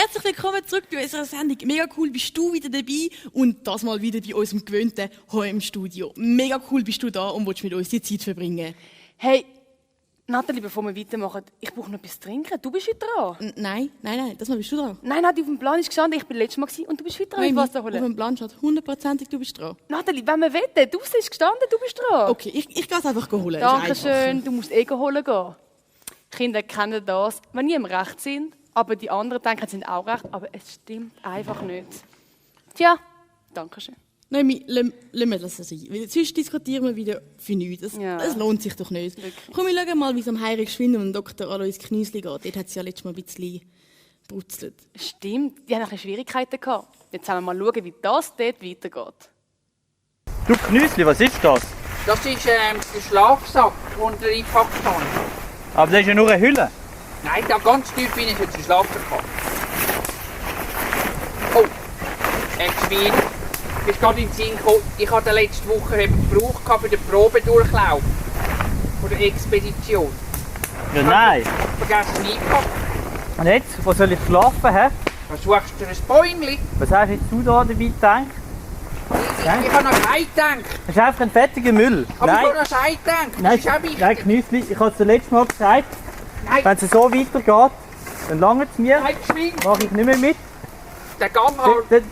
Herzlich willkommen zurück bei unserer Sendung. Mega cool bist du wieder dabei und das mal wieder bei unserem gewöhnten HM-Studio. Mega cool bist du da und willst mit uns die Zeit verbringen. Hey, Nathalie, bevor wir weitermachen, ich brauche noch etwas zu trinken. Du bist wieder dran. Nein, das Mal bist du dran. Nein, auf dem Plan ist gestanden, ich bin letztes Mal gewesen und du bist wieder dran. Nein, Was holen? auf dem Plan steht 100%ig, du bist dran. Nathalie, wenn wir wetten, du bist gestanden, du bist dran. Okay, ich gehe es einfach holen. Dankeschön, du musst holen gehen. Kinder kennen das, wenn die im Recht sind, aber die anderen denken, sie sind auch recht, aber es stimmt einfach nicht. Tja, Dankeschön. Nein, lassen wir das sein. Weil sonst diskutieren wir wieder für nichts. Das lohnt sich doch nicht. Wirklich. Komm, wir schauen mal, wie es am Heinrich Schwind und Dr. Alois Kniesli geht. Dort hat es ja letztes Mal ein bisschen brutzelt. Stimmt, die haben ein bisschen Schwierigkeiten gehabt. Jetzt wollen wir mal schauen, wie das dort weitergeht. Du Knüsli, was ist das? Das ist der Schlafsack, den ich eingepackt habe. Aber das ist ja nur eine Hülle. Nein, da ganz tief bin ich jetzt den Schlafsack gehabt. Oh, Schwein. Bist gerade in den Sinn gekommen. Ich hatte letzte Woche gebraucht für den Probedurchlauf von der Expedition. Ja, nein. Vergessen eingepackt. Und jetzt, wo soll ich schlafen, hä? Was suchst du ein Bäumchen? Was hast jetzt du da dabei gedacht? Ich habe noch Schein gedacht. Das ist einfach ein fettiger Müll. Aber ich nein. habe noch Schein gedacht. Das Nein, ist auch wichtig. nein, Knüsli, ich habe es dir letztes Mal gesagt, Nein, wenn es so weitergeht, dann langt es mir, nein, geschwind. mache ich nicht mehr mit. Der Gang halt.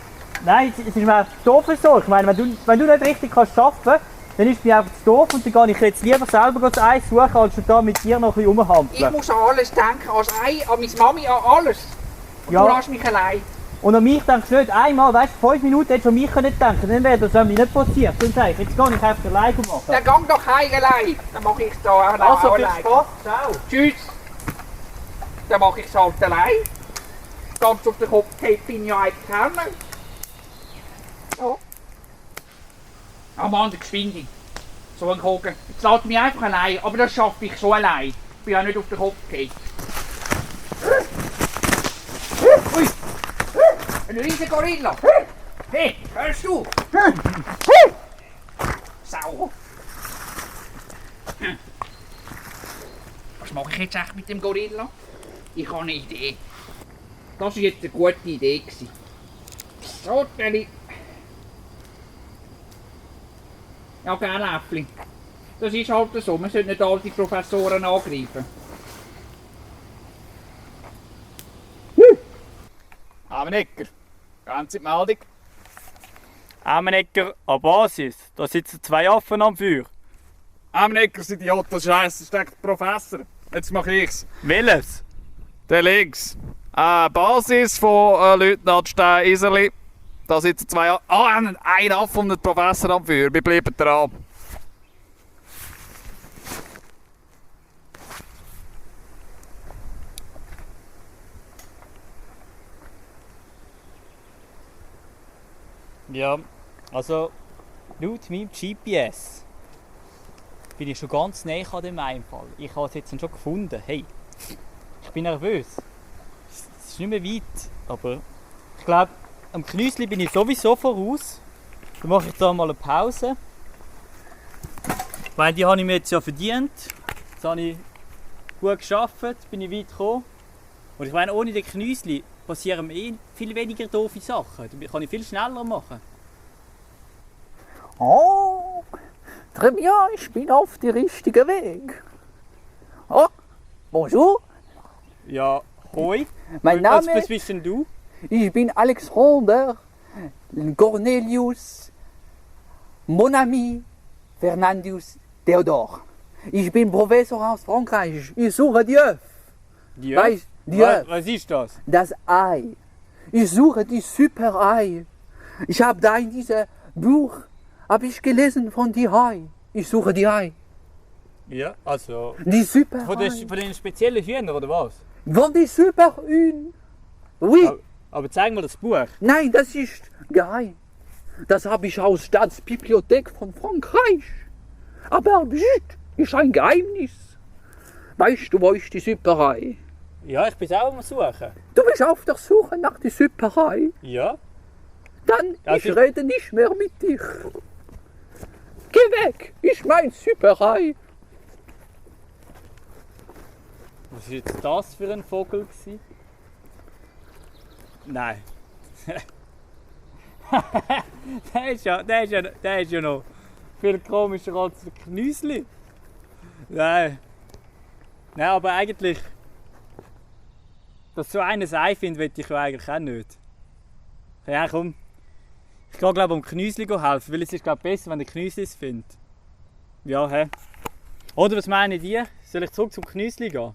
Nein, es ist mir doof so. Ich meine, wenn du nicht richtig kannst arbeiten, dann ist mir einfach zu doof und dann gehe ich jetzt lieber selber das Eis suchen, als schon da mit dir noch ein bisschen Ich rumhampeln. muss an alles denken, an das Ei, an meine Mami, an alles. Und Ja. du lässt mich allein. Und an mich denkst du nicht einmal, weißt du, 5 Minuten hättest du an mich denken können, dann wäre das nämlich nicht passiert. Dann sage ich, jetzt gehe ich einfach alleine machen. Dann gang doch heim allein. Dann mache ich es da auch Also, viel allein. Spaß, ciao. Tschüss. Dann mache ich es halt allein. Ganz auf den Kopf geht bin ich ja eigentlich keiner. So. Am anderen Geschwinde. So ein Kogen. Jetzt lässt mich einfach allein. Aber das schaffe ich so allein. Ich bin ja nicht auf den Kopf geht. Ui. Ein riesiger Gorilla. Hey, hörst du? Sau. Was mache ich jetzt echt mit dem Gorilla? Ich habe eine Idee. Das war jetzt eine gute Idee. So, Telly. Ja, gell, Äffli. Das ist halt so. Man sollte nicht alle die Professoren angreifen. Amenecker, ganze Meldung. Amenecker an Basis, da sitzen 2 Affen am Feuer. Amenecker sind Idiot, das Scheiße, steckt der Professor. Jetzt mache ich's. Welches? Der links. Basis von Leutnant Stein Iserli. Da sitzen 2 Affen. Ein Affe und ein Professor am Feuer. Wir bleiben dran. Ja, also laut meinem GPS bin ich schon ganz nah an dem Einfall. Ich habe es jetzt schon gefunden. Hey, ich bin nervös. Es ist nicht mehr weit, aber ich glaube, am Knüsli bin ich sowieso voraus. Dann mache ich da mal eine Pause. Ich meine, die habe ich mir jetzt ja verdient. Jetzt habe ich gut gearbeitet, bin ich weit gekommen. Und ich meine, ohne den Knüsli passieren mir viel weniger doofe Sachen. Das kann ich viel schneller machen. Oh, très bien, ich bin auf dem richtigen Weg. Oh, bonjour, Ja, hoi. mein Was Name, bist denn du? ich bin Alexander Cornelius, mon ami Fernandus Theodor. Ich bin Professor aus Frankreich, ich suche die Öff. Die Weißt, die Öff, Was ist das? das Ei. Ich suche die super Ei. Ich habe da in diesem Buch, habe ich gelesen von die Ei. Ich suche die Ei. Ja, also Die super von Ei. den speziellen Hühnern oder was? Von die super Hühn. Oui. Aber zeig mal das Buch. Nein, das ist geheim. Das habe ich aus Staatsbibliothek von Frankreich. Aber pst, ist ein Geheimnis. Weißt du, wo ist die Süpperei? Ja, ich bin auch am Suchen. Du bist auf der Suche nach der Süpperei. Ja? Dann, Also- ich rede nicht mehr mit dir. Geh weg, ich mein Süpperei. Was war jetzt das für ein Vogel gewesen? Nein. Der ist ja noch viel komischer als der Knüsli. Nein. Nein, aber eigentlich, dass so einer Ei findet, will ich ja eigentlich auch nicht. Ja, komm. Ich gehe, glaube um Knüsli helfen, weil es ist, glaube besser, wenn der Knüsli es findet. Ja, hä? Oder was meinen die? Soll ich zurück zum Knüsli gehen?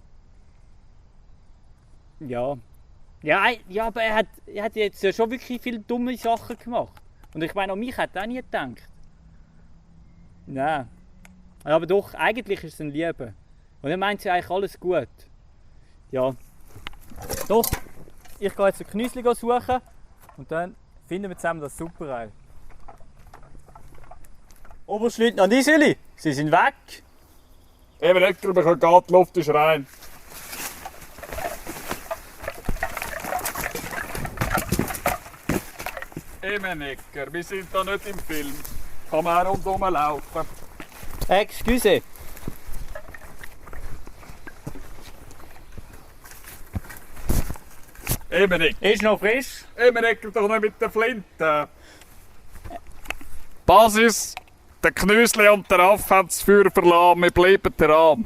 Ja. Ja, aber er hat jetzt ja schon wirklich viele dumme Sachen gemacht. Und ich meine, an mich hat er auch nie gedacht. Nein. Aber doch, eigentlich ist es ein Liebe. Und er meint ja eigentlich alles gut. Ja. Doch, ich gehe jetzt ein Knüsli suchen und dann finden wir zusammen das Superei. Oberstleutnant und Iseli, Sie sind weg. Eben nicht, ich kann gehen, die Luft ist rein. Eben, Ecker, wir sind da nicht im Film. Kann man auch rundherum laufen. Excuse. Eben, Ecker. Ist noch frisch? Eben, Ecker, doch nicht mit der Flinte. Basis, der Knüsli und der Affe haben das Feuer verlassen. Wir bleiben dran.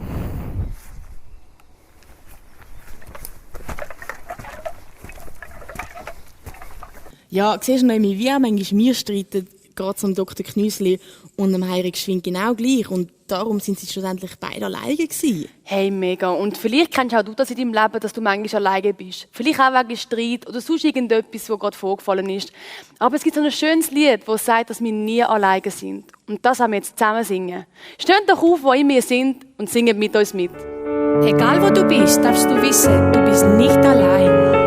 Ja, siehst du noch, wie wir manchmal wir streiten, gerade zum Dr. Knüsli und dem Heirik Schwing genau gleich. Und darum sind sie schlussendlich beide alleine gewesen. Hey, mega. Und vielleicht kennst auch du das in deinem Leben, dass du manchmal alleine bist. Vielleicht auch wegen Streit oder sonst irgendetwas, was gerade vorgefallen ist. Aber es gibt so ein schönes Lied, das sagt, dass wir nie alleine sind. Und das haben wir jetzt zusammen singen. Steht doch auf, wo immer ihr sind und singt mit uns mit. Egal wo du bist, darfst du wissen, du bist nicht allein.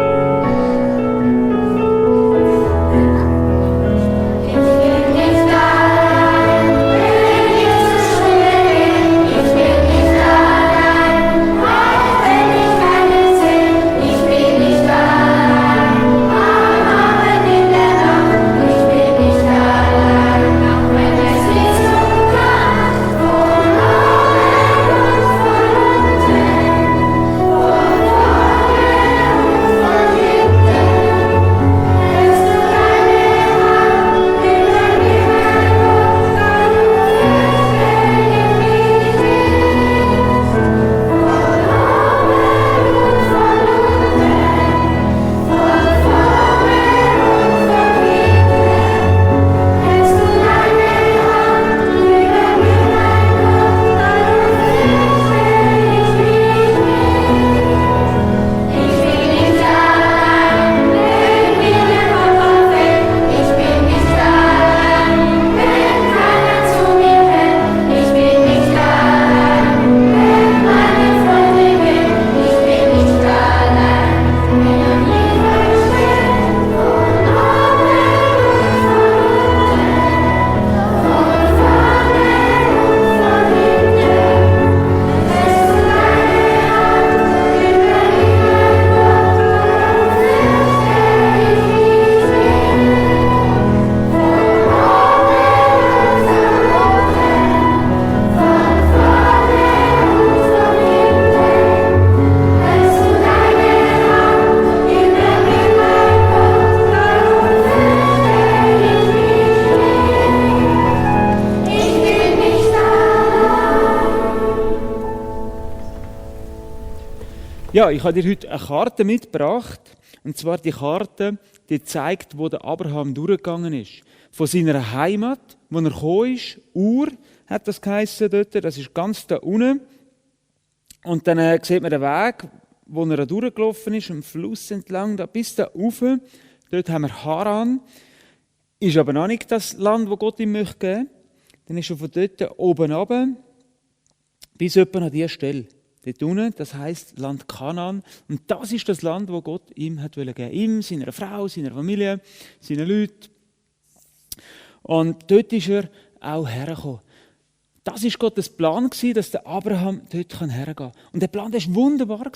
Ja, ich habe dir heute eine Karte mitgebracht. Und zwar die Karte, die zeigt, wo der Abraham durchgegangen ist. Von seiner Heimat, wo er gekommen ist, Ur hat das geheissen dort, das ist ganz da unten. Und dann sieht man den Weg, wo er durchgelaufen ist, am Fluss entlang, da bis da rauf. Dort haben wir Haran. Ist aber noch nicht das Land, das Gott ihm möchte geben. Dann ist er von dort oben runter bis etwa an diese Stelle. Dort unten, das heisst Land Kanaan. Und das ist das Land, das Gott ihm hat geben wollte. Ihm, seiner Frau, seiner Familie, seinen Leuten. Und dort ist er auch hergekommen. Das war Gottes Plan, dass der Abraham dort hergehen kann. Und der Plan war wunderbar.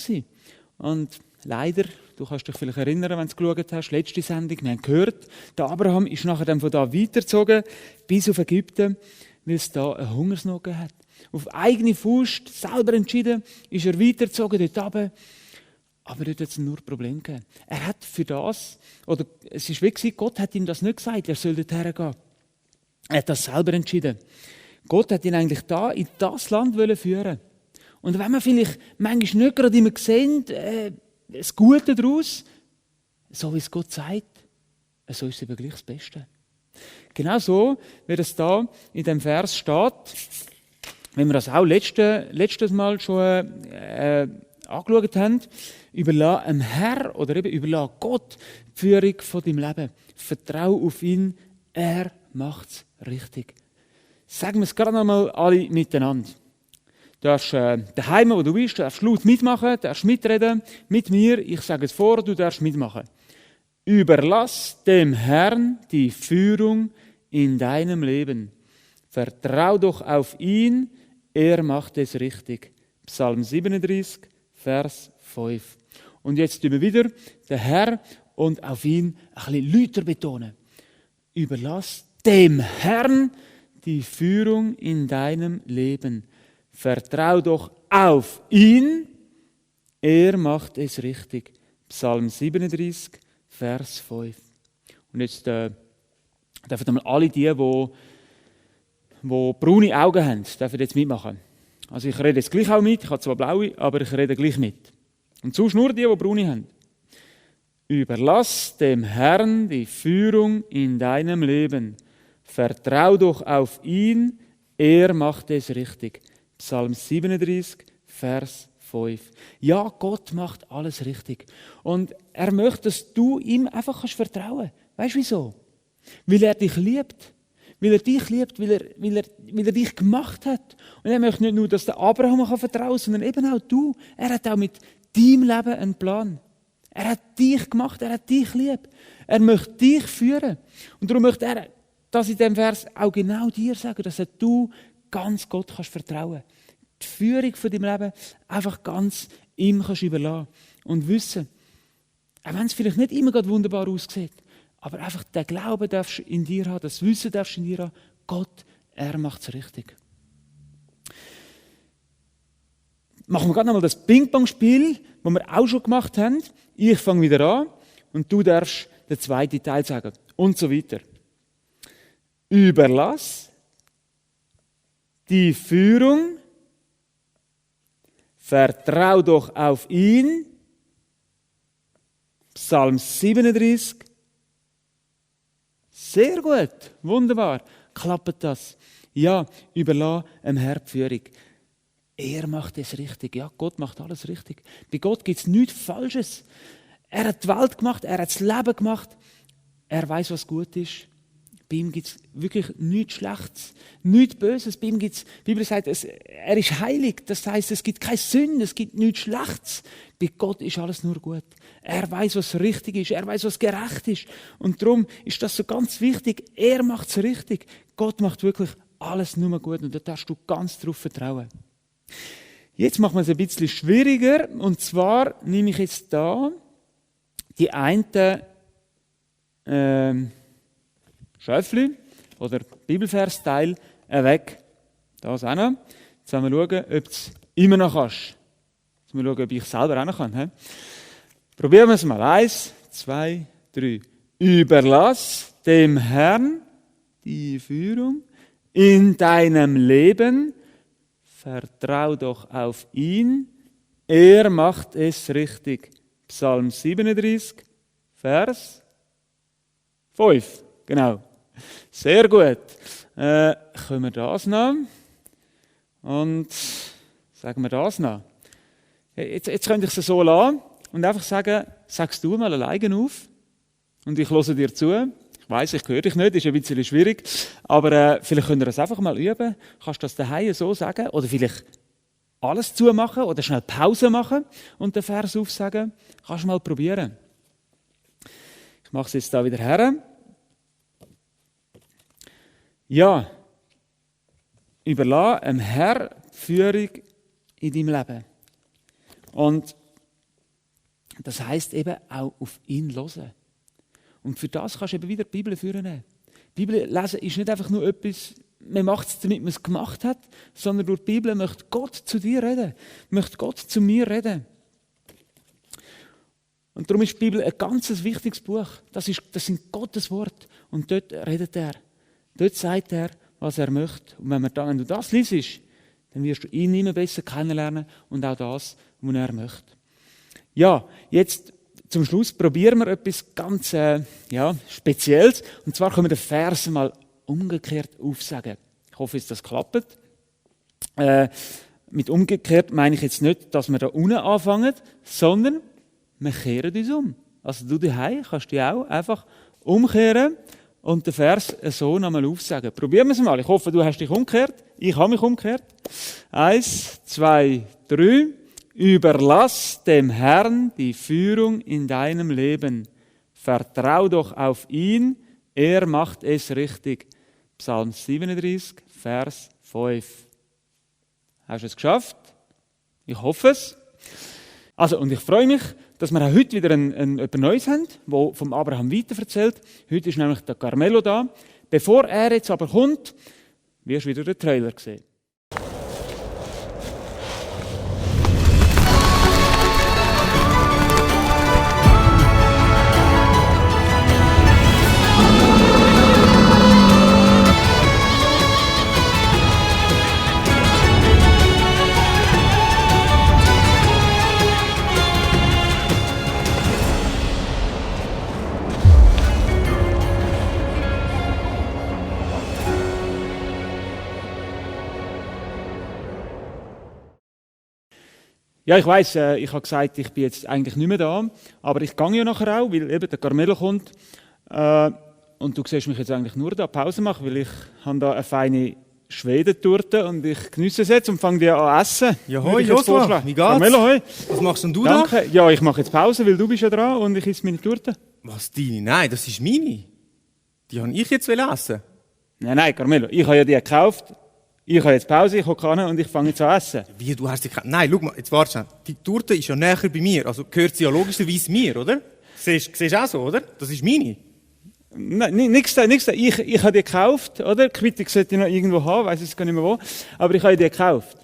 Und leider, du kannst dich vielleicht erinnern, wenn du geschaut hast, letzte Sendung, wir haben gehört, der Abraham ist nachher dann von da weitergezogen bis auf Ägypten, weil es da eine Hungersnot gegeben hat. Auf eigene Faust, selber entschieden, ist er weitergezogen dort runter. Aber dort hat es nur Probleme gegeben. Er hat für das, oder es ist wie Gott hat ihm das nicht gesagt, er soll dorthin gehen. Er hat das selber entschieden. Gott hat ihn eigentlich da in das Land führen. Und wenn wir vielleicht manchmal nicht gerade immer sehen, das Gute daraus, so wie es Gott sagt, so ist es eben gleich das Beste. Genau so, wie es da in dem Vers steht, wenn wir das auch letztes Mal schon angeschaut haben, überlass dem Herr oder eben überlass Gott die Führung von deinem Leben. Vertrau auf ihn, er macht es richtig. Sagen wir es gerade einmal alle miteinander. Du darfst daheim, wo du bist, du darfst laut mitmachen, du darfst mitreden mit mir. Ich sage es vor, du darfst mitmachen. Überlass dem Herrn die Führung in deinem Leben. Vertrau doch auf ihn, er macht es richtig. Psalm 37, Vers 5. Und jetzt tun wir wieder den Herr und auf ihn ein bisschen lauter betonen. Überlass dem Herrn die Führung in deinem Leben. Vertrau doch auf ihn, er macht es richtig. Psalm 37, Vers 5. Und jetzt dürfen mal alle die braune Augen haben, dürfen jetzt mitmachen. Also ich rede jetzt gleich auch mit, ich habe zwar blaue, aber ich rede gleich mit. Und sonst nur die braune haben. Überlass dem Herrn die Führung in deinem Leben. Vertrau doch auf ihn, er macht es richtig. Psalm 37, Vers 5. Ja, Gott macht alles richtig. Und er möchte, dass du ihm einfach vertrauen kannst. Weißt du wieso? Weil er dich liebt. Weil er dich liebt, weil er dich gemacht hat. Und er möchte nicht nur, dass der Abraham vertrauen kann, sondern eben auch du. Er hat auch mit deinem Leben einen Plan. Er hat dich gemacht, er hat dich lieb. Er möchte dich führen. Und darum möchte er das in diesem Vers auch genau dir sagen, dass du ganz Gott kannst vertrauen. Die Führung von deinem Leben einfach ganz ihm kannst überlassen. Und wissen, auch wenn es vielleicht nicht immer gerade wunderbar aussieht, aber einfach den Glauben darfst du in dir haben, das Wissen darfst du in dir haben, Gott, er macht es richtig. Machen wir gerade nochmal das Ping-Pong-Spiel, das wir auch schon gemacht haben. Ich fange wieder an und du darfst den zweiten Teil sagen. Und so weiter. Überlass die Führung, vertrau doch auf ihn. Psalm 37. Sehr gut, wunderbar. Klappt das? Ja, überlass dem Herrn die Führung. Er macht es richtig. Ja, Gott macht alles richtig. Bei Gott gibt es nichts Falsches. Er hat die Welt gemacht, er hat das Leben gemacht. Er weiß, was gut ist. Bei ihm gibt es wirklich nichts Schlechtes, nichts Böses. Bei ihm gibt's, die Bibel sagt, er ist heilig. Das heißt, es gibt keine Sünde, es gibt nichts Schlechtes. Bei Gott ist alles nur gut. Er weiß, was richtig ist. Er weiß, was gerecht ist. Und darum ist das so ganz wichtig. Er macht es richtig. Gott macht wirklich alles nur gut. Und da darfst du ganz darauf vertrauen. Jetzt machen wir es ein bisschen schwieriger. Und zwar nehme ich jetzt da die einen Schöffli oder Bibelversteil weg. Das auch noch. Jetzt wollen wir schauen, ob du es immer noch kannst. Jetzt müssen wir schauen, ob ich es selber auch noch kann. Probieren wir es mal. 1, 2, 3. Überlass dem Herrn die Führung in deinem Leben. Vertrau doch auf ihn. Er macht es richtig. Psalm 37, Vers 5. Genau. Sehr gut. Können wir das noch? Und sagen wir das noch. Jetzt könnte ich es so lassen und einfach sagen, sagst du mal alleine auf und ich höre dir zu. Ich weiss, ich höre dich nicht, ist ein bisschen schwierig, aber vielleicht könnt ihr das einfach mal üben. Kannst du das daheim so sagen oder vielleicht alles zumachen oder schnell Pause machen und den Vers aufsagen. Kannst du mal probieren. Ich mache es jetzt da wieder her. Ja, überlass dem Herrn die Führung in deinem Leben. Und das heisst eben auch auf ihn hören. Und für das kannst du eben wieder die Bibel führen. Die Bibel lesen ist nicht einfach nur etwas, man macht es, damit man es gemacht hat, sondern durch die Bibel möchte Gott zu dir reden, möchte Gott zu mir reden. Und darum ist die Bibel ein ganz wichtiges Buch. Das sind Gottes Worte. Und dort redet er. Dort sagt er, was er möchte. Und wenn du das liest, dann wirst du ihn immer besser kennenlernen und auch das, was er möchte. Ja, jetzt zum Schluss probieren wir etwas ganz Spezielles. Und zwar können wir den Vers mal umgekehrt aufsagen. Ich hoffe, dass das klappt. Mit umgekehrt meine ich jetzt nicht, dass wir da unten anfangen, sondern wir kehren uns um. Also du daheim kannst dich auch einfach umkehren und den Vers so nochmal aufsagen. Probieren wir es mal. Ich hoffe, du hast dich umgekehrt. Ich habe mich umgekehrt. 1, 2, 3. Überlass dem Herrn die Führung in deinem Leben. Vertrau doch auf ihn. Er macht es richtig. Psalm 37, Vers 5. Hast du es geschafft? Ich hoffe es. Also, und ich freue mich, dass wir auch heute wieder etwas Neues haben, wo vom Abraham weitererzählt. Heute ist nämlich der Carmelo da. Bevor er jetzt aber kommt, wirst du wieder den Trailer sehen. Ja, ich weiss, ich habe gesagt, ich bin jetzt eigentlich nicht mehr da, aber ich gehe ja nachher auch, weil eben der Carmelo kommt. Und du siehst mich jetzt eigentlich nur da Pause machen, weil ich habe da eine feine Schwedentorte und ich geniesse es jetzt und fange die an essen. Ja, hoi, Joshua, wie geht's? Carmelo, hoi. Was machst denn du Danke. da? Ja, ich mache jetzt Pause, weil du bist ja dran und ich esse meine Torte. Was, deine? Nein, das ist meine. Die habe ich jetzt essen. Nein, Carmelo, ich habe ja die gekauft. Ich habe jetzt Pause, ich hocke an und ich fange jetzt an essen. Wie, du hast die gekauft? Nein, schau mal, jetzt warte schon. Die Torte ist ja näher bei mir, also gehört sie ja logischerweise mir, oder? Siehst du auch so, oder? Das ist meine. Nein, nichts da. Ich habe die gekauft, oder? Die Quittung sollte ich noch irgendwo haben, weiss jetzt gar nicht mehr wo. Aber ich habe die gekauft.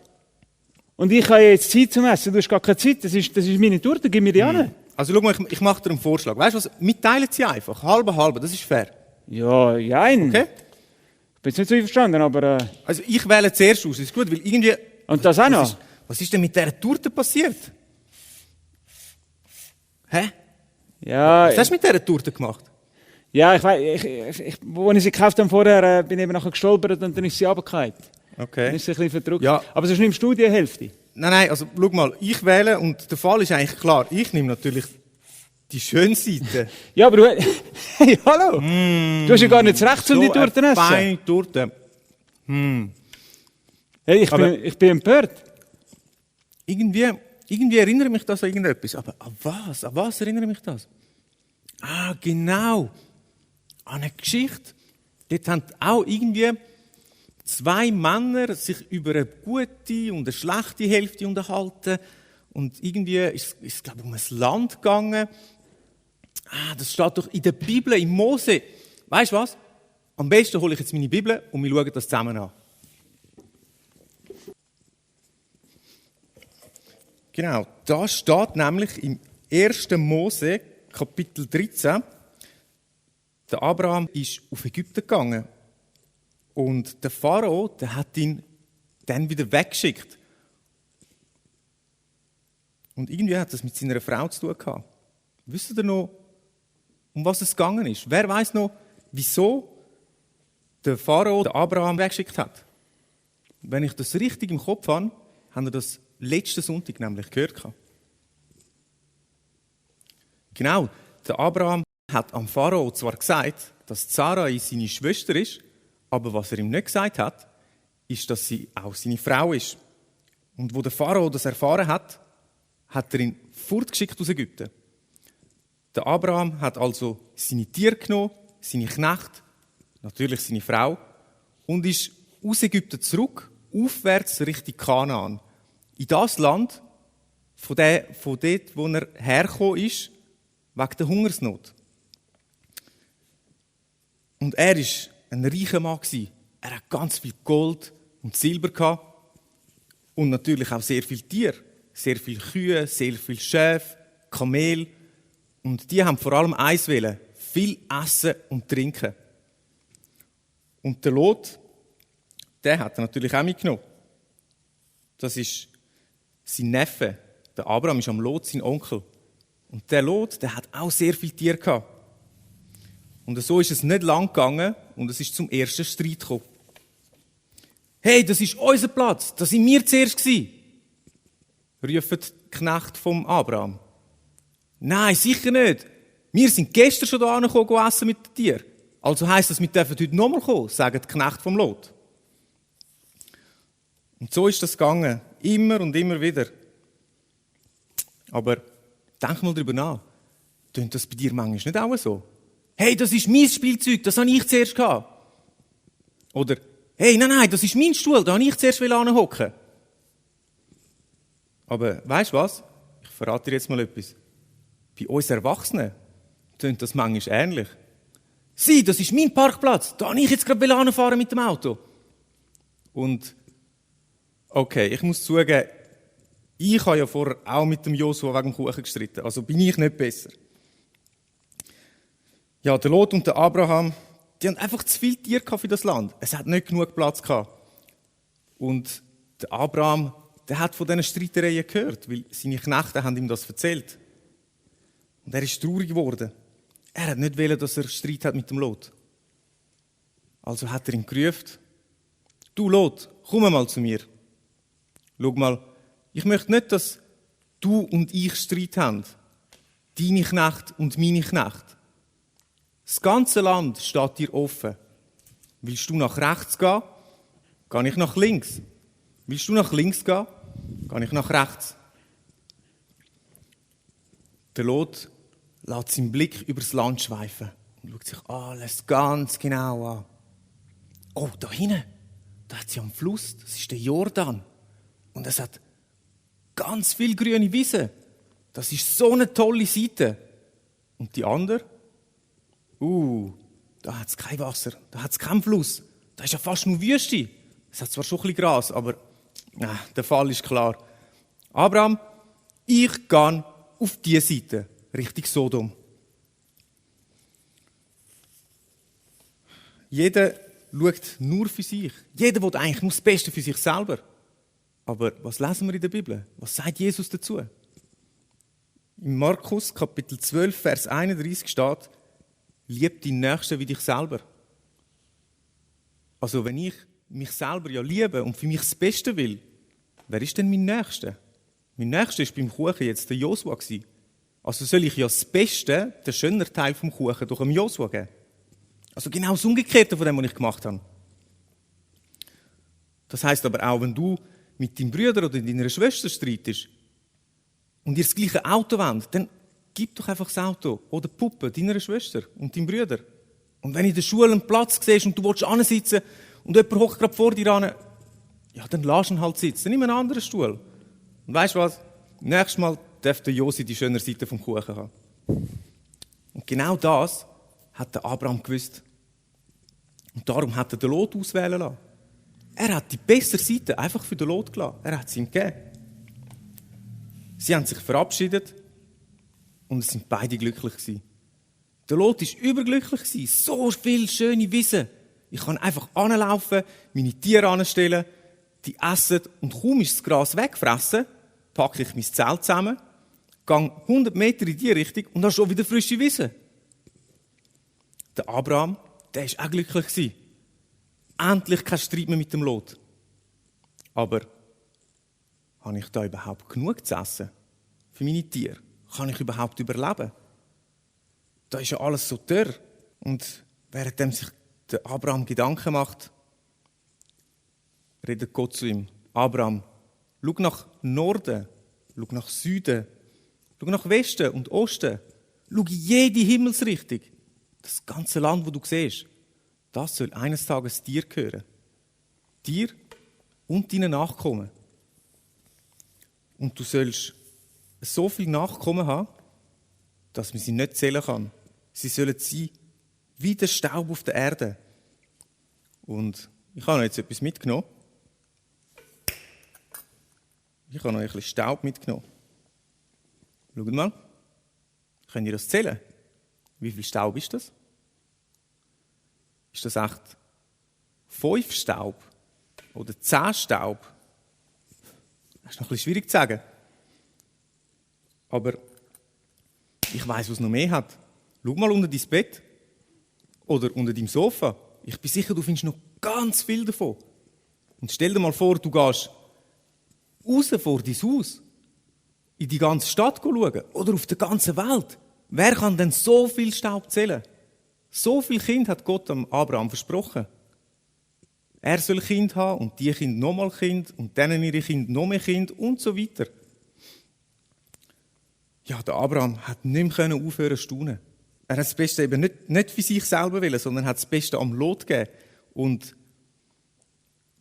Und ich habe jetzt Zeit zum Essen. Du hast gar keine Zeit. Das ist meine Torte, gib mir die an. Also schau mal, ich mache dir einen Vorschlag. Weißt du was? Mitteilen sie einfach. Halbe, das ist fair. Ja, jein. Okay? Ich bin jetzt nicht so einverstanden, aber... Also ich wähle zuerst aus, ist gut, weil irgendwie... Und das auch noch? Was ist denn mit dieser Torte passiert? Hä? Ja... Was hast du mit dieser Torte gemacht? Ja, ich weiss, als ich sie gekauft habe vorher, bin ich eben nachher gestolpert und dann ist sie runtergefallen. Okay. Dann ist sie ein bisschen verdrückt. Ja. Aber sonst nimmst du die Hälfte. Nein, also schau mal, ich wähle und der Fall ist eigentlich klar. Ich nehme natürlich die schöne Seite. Ja, aber du... Hey, hallo! Du hast ja gar nicht das Recht, um die Torte zu essen. Feine Torte. Hey, ich bin empört. Irgendwie erinnert mich das an irgendetwas. Aber an was? An was erinnert mich das? Ah, genau. An eine Geschichte. Dort haben auch irgendwie 2 Männer sich über eine gute und eine schlechte Hälfte unterhalten. Und irgendwie ist es, glaube ich, um ein Land gegangen. Ah, das steht doch in der Bibel, in Mose. Weißt du was? Am besten hole ich jetzt meine Bibel und wir schauen das zusammen an. Genau, da steht nämlich im 1. Mose, Kapitel 13, der Abraham ist auf Ägypten gegangen. Und der Pharao, der hat ihn dann wieder weggeschickt. Und irgendwie hat das mit seiner Frau zu tun gehabt. Wisst ihr noch, um was es gegangen ist? Wer weiß noch, wieso der Pharao den Abraham weggeschickt hat? Wenn ich das richtig im Kopf habe, haben wir das letzten Sonntag nämlich gehört. Genau, der Abraham hat am Pharao zwar gesagt, dass Sarai seine Schwester ist, aber was er ihm nicht gesagt hat, ist, dass sie auch seine Frau ist. Und wo der Pharao das erfahren hat, hat er ihn fortgeschickt aus Ägypten. Der Abraham hat also seine Tiere genommen, seine Knechte, natürlich seine Frau, und ist aus Ägypten zurück, aufwärts Richtung Kanaan. In das Land, von dort, wo er hergekommen ist, wegen der Hungersnot. Und er war ein reicher Mann. Er hat ganz viel Gold und Silber gehabt. Und natürlich auch sehr viele Tiere. Sehr viele Kühe, sehr viele Schäfe, Kamel. Und die haben vor allem eins wollen: viel essen und trinken. Und der Lot, der hat er natürlich auch mitgenommen. Das ist sein Neffe. Der Abraham ist am Lot sein Onkel. Und der Lot, der hat auch sehr viele Tiere gehabt. Und so ist es nicht lang gegangen und es ist zum ersten Streit gekommen. Hey, das ist unser Platz, da sind wir zuerst gewesen, rufen die Knechte vom Abraham. Nein, sicher nicht. Wir sind gestern schon da gekommen, essen mit den Tieren. Also heisst das, wir dürfen heute nochmal kommen, sagen die Knechte vom Lot. Und so ist das gegangen. Immer und immer wieder. Aber denk mal darüber nach. Tönt das bei dir manchmal nicht auch so? Hey, das ist mein Spielzeug, das habe ich zuerst gehabt. Oder, hey, nein, das ist mein Stuhl, da habe ich zuerst hocken. Aber weißt du was? Ich verrate dir jetzt mal etwas. Bei uns Erwachsenen tönt das manchmal ähnlich. Sieh, das ist mein Parkplatz, da habe ich jetzt gerade fahren mit dem Auto. Und, okay, ich muss zugeben, ich habe ja vorher auch mit dem Josua wegen dem Kuchen gestritten, also bin ich nicht besser. Ja, der Lot und der Abraham, die haben einfach zu viel Tiere für das Land. Es hat nicht genug Platz gehabt. Und der Abraham, der hat von diesen Streitereien gehört, weil seine Knechte haben ihm das erzählt. Und er ist traurig geworden. Er hat nicht wollen, dass er Streit hat mit dem Lot. Also hat er ihn gerufen: Du Lot, komm mal zu mir. Schau mal, ich möchte nicht, dass du und ich Streit haben. Deine Knechte und meine Knechte. Das ganze Land steht dir offen. Willst du nach rechts gehen, gehe ich nach links. Willst du nach links gehen, gehe ich nach rechts. Der Lot lässt seinen Blick übers Land schweifen und schaut sich alles ganz genau an. Oh, da hinten, da hat sie am Fluss, das ist der Jordan. Und es hat ganz viel grüne Wiese. Das ist so eine tolle Seite. Und die andere? Da hat es kein Wasser, da hat es keinen Fluss. Da ist ja fast nur Wüste. Es hat zwar schon ein bisschen Gras, aber der Fall ist klar. Abraham, ich gehe auf diese Seite, Richtung Sodom. Jeder schaut nur für sich. Jeder will eigentlich nur das Beste für sich selber. Aber was lesen wir in der Bibel? Was sagt Jesus dazu? In Markus Kapitel 12, Vers 31 steht: Lieb deinen Nächsten wie dich selber. Also wenn ich mich selber ja liebe und für mich das Beste will, wer ist denn mein Nächster? Mein Nächster war beim Kuchen jetzt der Josua. Also soll ich ja das Beste, den schöneren Teil vom Kuchen, durch den Josua geben. Also genau das Umgekehrte von dem, was ich gemacht habe. Das heisst aber auch, wenn du mit deinem Bruder oder deiner Schwester streitest und ihr das gleiche Auto wollt, dann gib doch einfach das Auto oder die Puppe deiner Schwester und deinem Bruder. Und wenn in der Schule einen Platz siehst und du willst ansitzen und jemand hockt gerade vor dir an, ja, dann lass ihn halt sitzen, nimm einen anderen Stuhl. Und weißt du was? Nächstes Mal darf der Josi die schönere Seite vom Kuchen haben. Und genau das hat der Abraham gewusst. Und darum hat er den Lot auswählen lassen. Er hat die bessere Seite einfach für den Lot gelassen. Er hat sie ihm gegeben. Sie haben sich verabschiedet und es sind beide glücklich gewesen. Der Lot war überglücklich gewesen. So viele schöne Wiesen. Ich kann einfach anlaufen, meine Tiere anstellen, die essen und kaum ist das Gras weggefressen, packe ich mein Zelt zusammen, gehe 100 Meter in die Richtung und habe schon wieder frische Wiesen. Der Abraham, der war auch glücklich gewesen. Endlich kein Streit mehr mit dem Lot. Aber habe ich da überhaupt genug zu essen für meine Tiere? Kann ich überhaupt überleben? Da ist ja alles so dürr. Und währenddem sich der Abraham Gedanken macht, redet Gott zu ihm: Abraham, schau nach Norden, schau nach Süden, schau nach Westen und Osten, schau in jede Himmelsrichtung. Das ganze Land, wo du siehst, das soll eines Tages dir gehören. Dir und deinen Nachkommen. Und du sollst so viel Nachkommen haben, dass man sie nicht zählen kann. Sie sollen sein wie der Staub auf der Erde. Und ich habe noch jetzt etwas mitgenommen. Ich habe noch ein bisschen Staub mitgenommen. Schaut mal. Könnt ihr das zählen? Wie viel Staub ist das? Ist das echt 5 Staub oder 10 Staub? Das ist noch ein bisschen schwierig zu sagen. Aber ich weiss, was noch mehr hat. Schau mal unter dein Bett oder unter deinem Sofa. Ich bin sicher, du findest noch ganz viel davon. Und stell dir mal vor, du gehst raus vor dein Haus, in die ganze Stadt schauen oder auf der ganzen Welt. Wer kann denn so viel Staub zählen? So viel Kind hat Gott am Abraham versprochen. Er soll Kind haben und die Kind nochmal Kind und denen ihre Kinder noch mehr Kind und so weiter. Ja, der Abraham hat nicht mehr aufhören zu staunen. Er hat das Beste eben nicht für sich selber wollen, sondern hat das Beste am Lot gegeben. Und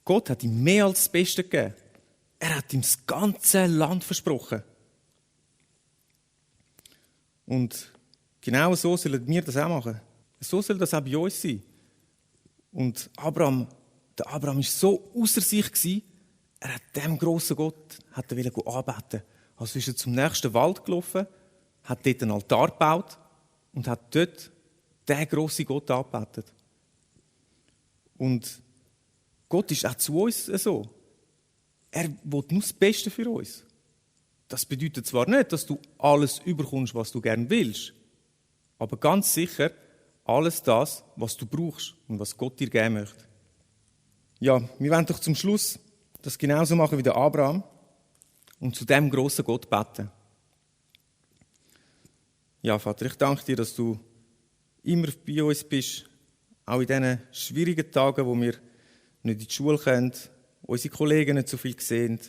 Gott hat ihm mehr als das Beste gegeben. Er hat ihm das ganze Land versprochen. Und genau so sollen wir das auch machen. So soll das auch bei uns sein. Und der Abraham war so außer sich gewesen, er hat dem grossen Gott anbeten. Also ist er zum nächsten Wald gelaufen, hat dort einen Altar gebaut und hat dort den grossen Gott angebetet. Und Gott ist auch zu uns so. Er will nur das Beste für uns. Das bedeutet zwar nicht, dass du alles überkommst, was du gerne willst, aber ganz sicher alles das, was du brauchst und was Gott dir geben möchte. Ja, wir wollen doch zum Schluss das genauso machen wie der Abraham und zu dem grossen Gott beten. Ja, Vater, ich danke dir, dass du immer bei uns bist, auch in diesen schwierigen Tagen, wo wir nicht in die Schule können, unsere Kollegen nicht so viel sehen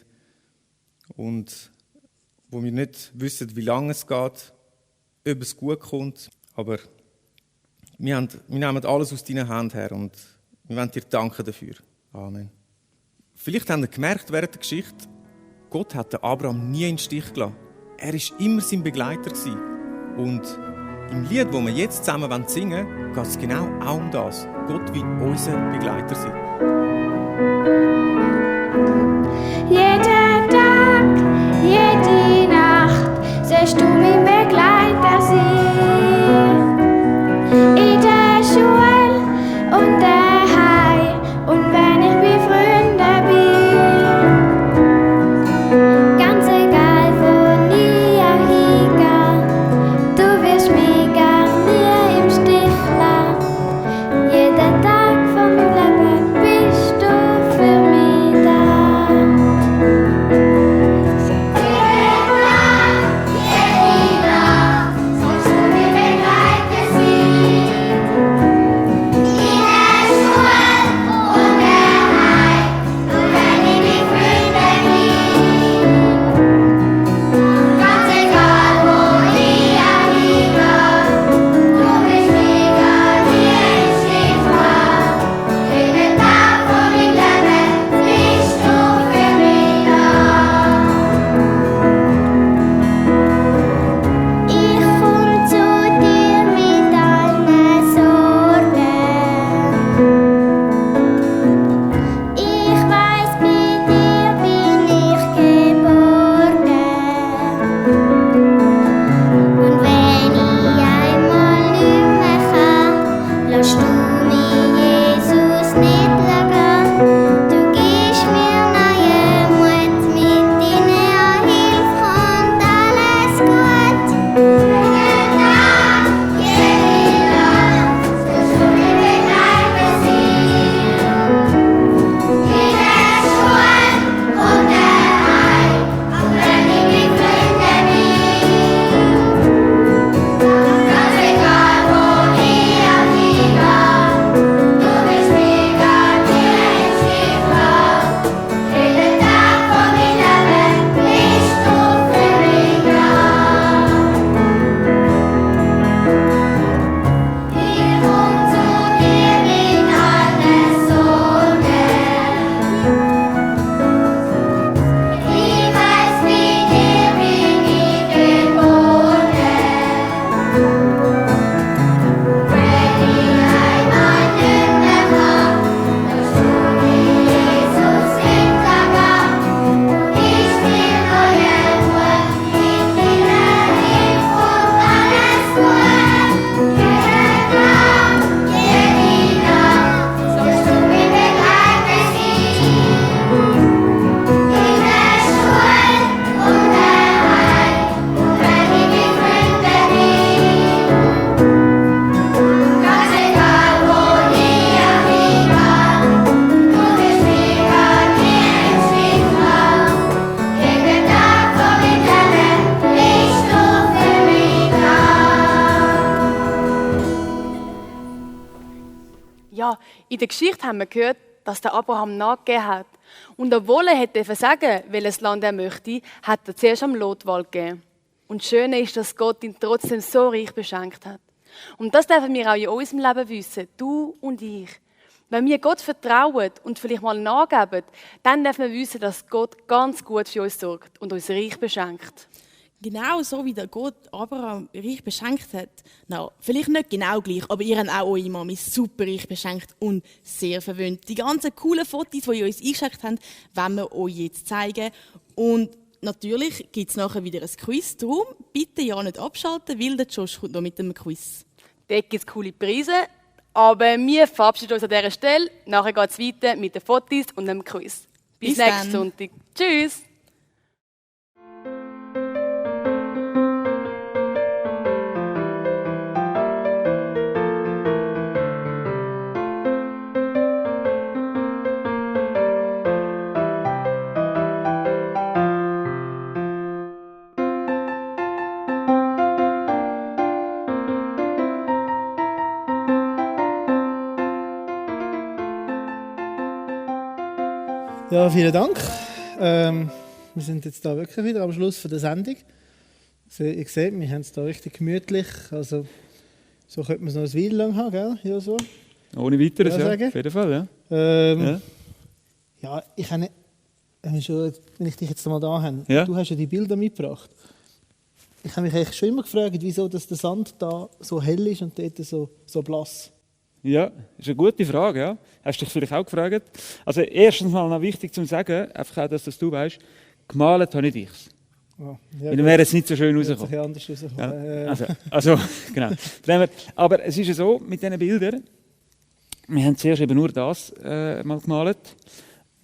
und wo wir nicht wissen, wie lange es geht, ob es gut kommt. Aber wir nehmen alles aus deinen Händen her und wir wollen dir danken dafür. Amen. Vielleicht habt ihr gemerkt während der Geschichte, Gott hat den Abraham nie in den Stich gelassen. Er war immer sein Begleiter gewesen. Und im Lied, das wir jetzt zusammen singen wollen, geht es genau auch um das. Gott will unser Begleiter sein. Jeder Tag, jede Nacht, sollst du mein Begleiter sein. In der Schule und daheim und wenn ich bei Freunden bin. Ganz egal, wo ich auch hingehe, du wirst mich gar nie im Stich lassen. Jeden Tag vom Leben bist du für mich da. Jede Nacht, jede In der Geschichte haben wir gehört, dass der Abraham nachgegeben hat. Und obwohl er hätte sagen, welches Land er möchte, hat er zuerst am Lot Wahl gegeben. Und das Schöne ist, dass Gott ihn trotzdem so reich beschenkt hat. Und das dürfen wir auch in unserem Leben wissen, du und ich. Wenn wir Gott vertrauen und vielleicht mal nachgeben, dann dürfen wir wissen, dass Gott ganz gut für uns sorgt und uns reich beschenkt. Genau so wie der Gott Abraham reich beschenkt hat. Na, vielleicht nicht genau gleich, aber ihr habt auch eure Mami super reich beschenkt und sehr verwöhnt. Die ganzen coolen Fotos, die ihr uns eingeschickt habt, wollen wir euch jetzt zeigen. Und natürlich gibt es nachher wieder ein Quiz. Darum bitte ja nicht abschalten, weil der Josh kommt noch mit dem Quiz. Dort gibt es coole Preise, aber wir verabschieden uns an dieser Stelle. Nachher geht es weiter mit den Fotos und dem Quiz. Bis nächsten Sonntag. Tschüss! Ja, vielen Dank. Wir sind jetzt da wirklich wieder am Schluss der Sendung. Ihr seht, wir haben es da richtig gemütlich. Also, so könnte man es noch ein Weile lang haben, gell? Ja, so. Ohne weiteres, ja. Sagen. Auf jeden Fall, ja. Ja, ich habe wenn ich dich jetzt mal da habe, Ja. du hast ja die Bilder mitgebracht. Ich habe mich eigentlich schon immer gefragt, wieso dass der Sand da so hell ist und dort so blass. Ja, ist eine gute Frage, ja. Hast du dich vielleicht auch gefragt? Also erstens mal noch wichtig zu sagen, einfach auch, dass das du weißt, gemalt habe nicht ich's. Oh, Weil dann wäre es nicht so schön rausgekommen. Ja, anders rausgekommen. Ja, also, genau. Aber es ist ja so, mit diesen Bildern, wir haben zuerst eben nur das mal gemalt.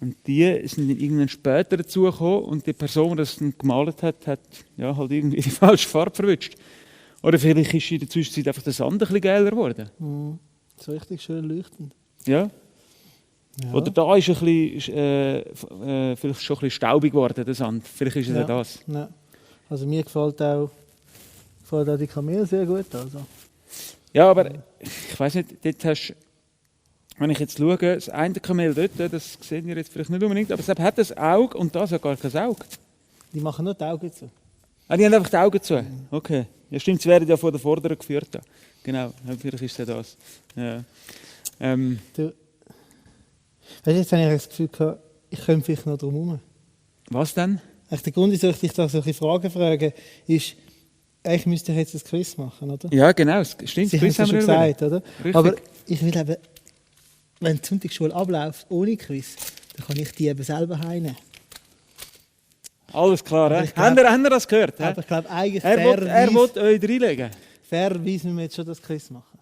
Und die sind dann irgendwann später dazugekommen und die Person, die das dann gemalt hat, hat ja, halt irgendwie die falsche Farbe verwünscht. Oder vielleicht ist in der Zwischenzeit einfach der Sand ein bisschen geiler geworden. So richtig schön leuchtend. Ja. Ja. Oder da ist ein bisschen, vielleicht schon ein bisschen staubig geworden, der Sand. Vielleicht ist es ja das. Ja. Also mir gefällt auch die Kamele sehr gut. Also. Ja, aber ich weiss nicht, dort hast, wenn ich jetzt schaue, das eine Kamel dort, das sehen wir jetzt vielleicht nicht unbedingt, aber es hat ein Auge und das hat gar kein Auge. Die machen nur die Augen zu. Ah, die haben einfach die Augen zu? Okay. Ja stimmt, sie werden ja von der Vorderen geführt. Ja. Genau, vielleicht ist es ja das. Ja. Du, weißt du, jetzt habe ich das Gefühl gehabt, ich komme vielleicht noch drum herum. Was denn? Der Grund, wieso ich dich da solche Fragen frage, ist, eigentlich müsste ich jetzt ein Quiz machen, oder? Ja, genau, stimmt. Sie haben es ja schon gesagt, oder? Richtig. Aber ich will eben, wenn die Sonntagsschule abläuft ohne Quiz, dann kann ich die eben selber heimnehmen. Alles klar, habt ihr das gehört? Aber ich glaube, eigentlich er will euch reinlegen. Fairerweise müssen wir jetzt schon das Quiz machen.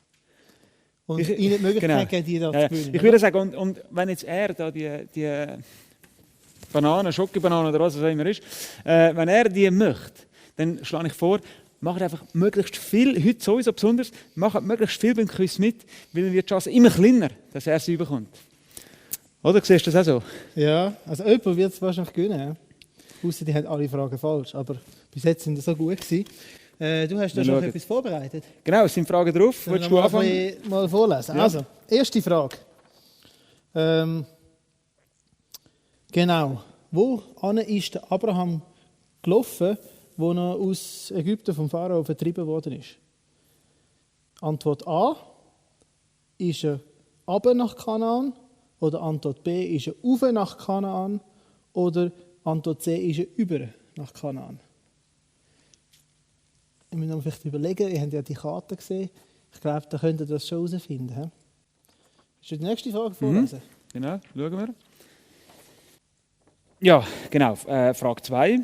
Und ihnen die Möglichkeit geben, die da zu gewinnen. Ich würde sagen, und wenn jetzt er da die Banane, Schokobanane oder was es auch immer ist, wenn er die möchte, dann schlage ich vor, macht einfach möglichst viel, heute sowieso besonders, macht möglichst viel beim Quiz mit, weil dann wird die Chance immer kleiner, dass er sie bekommt. Oder siehst du das auch so? Ja, also jemand wird es wahrscheinlich gewinnen. Ja? Ausser die haben alle Fragen falsch, aber bis jetzt sind sie so gut gewesen. Du hast da schon etwas vorbereitet. Genau, es sind Fragen drauf. Willst du anfangen? Mal vorlesen. Ja. Also, erste Frage. Genau. Wohin ist der Abraham gelaufen, wo er aus Ägypten vom Pharao vertrieben worden ist? Antwort A. Ist er runter nach Kanaan? Oder Antwort B. Ist er rauf nach Kanaan? Oder Antwort C. Ist er über nach Kanaan? Ich muss noch vielleicht überlegen, ihr habt ja die Karte gesehen. Ich glaube, da könnt ihr das schon herausfinden. He? Willst du die nächste Frage vorlesen? Genau, schauen wir. Ja, genau. Frage 2.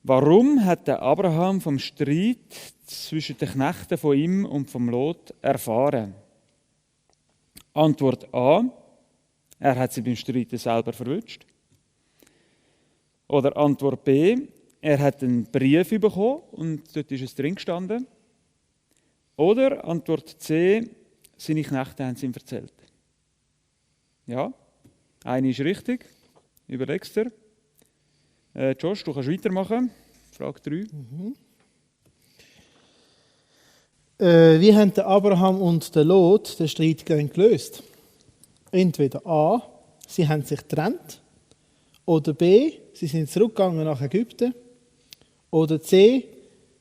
Warum hat der Abraham vom Streit zwischen den Knechten von ihm und vom Lot erfahren? Antwort A. Er hat sie beim Streiten selber verwünscht. Oder Antwort B. Er hat einen Brief bekommen und dort ist es drin gestanden. Oder Antwort C. Seine Knechte haben es ihm erzählt. Ja, eine ist richtig. Überlegst dir. Josh, du kannst weitermachen. Frage 3. Wie haben der Abraham und der Lot den Streit gelöst? Entweder A, sie haben sich getrennt, oder B, sie sind zurückgegangen nach Ägypten, oder C,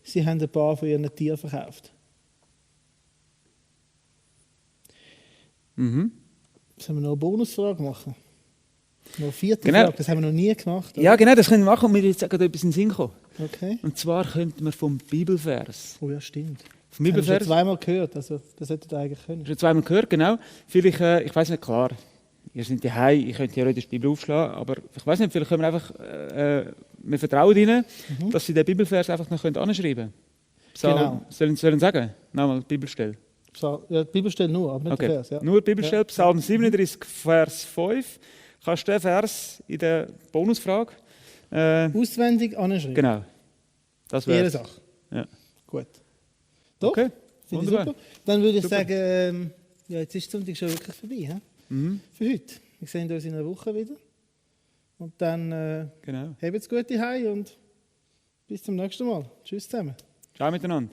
sie haben ein paar von ihren Tieren verkauft. Mhm. Sollen wir noch eine Bonusfrage machen? Noch eine vierte Genau. Frage, das haben wir noch nie gemacht. Ja, genau, das können wir machen und mir jetzt gerade etwas in den Sinn kommen. Okay. Und zwar könnten wir vom Bibelvers. Oh ja, stimmt. Vom Das haben wir Bibelvers. schon zweimal gehört, also das solltet ihr eigentlich können. Schon zweimal gehört, genau. Vielleicht, ich weiß nicht, klar, ihr seid daheim, ich könnte theoretisch die Bibel aufschlagen, aber ich weiß nicht, vielleicht können wir einfach, wir vertrauen ihnen, dass sie den Bibelvers einfach noch anschreiben können. Genau. Sollen sagen? Nochmal die Bibelstelle. Ja, die Bibelstelle nur, aber nicht Okay. der Vers. Ja. Nur die Bibelstelle, Ja. Psalm 37, Vers 5. Kannst du den Vers in der Bonusfrage? Auswendig anschreiben. Genau. Das wäre Ehrensache. Ja. Gut. Doch, Okay, finde ich wunderbar. super. Dann würde ich Super. sagen, ja, jetzt ist die Sonntag schon wirklich vorbei. He? Mhm. Für heute. Wir sehen uns in einer Woche wieder. Und dann Genau. habt's gut heim und bis zum nächsten Mal. Tschüss zusammen. Ciao miteinander.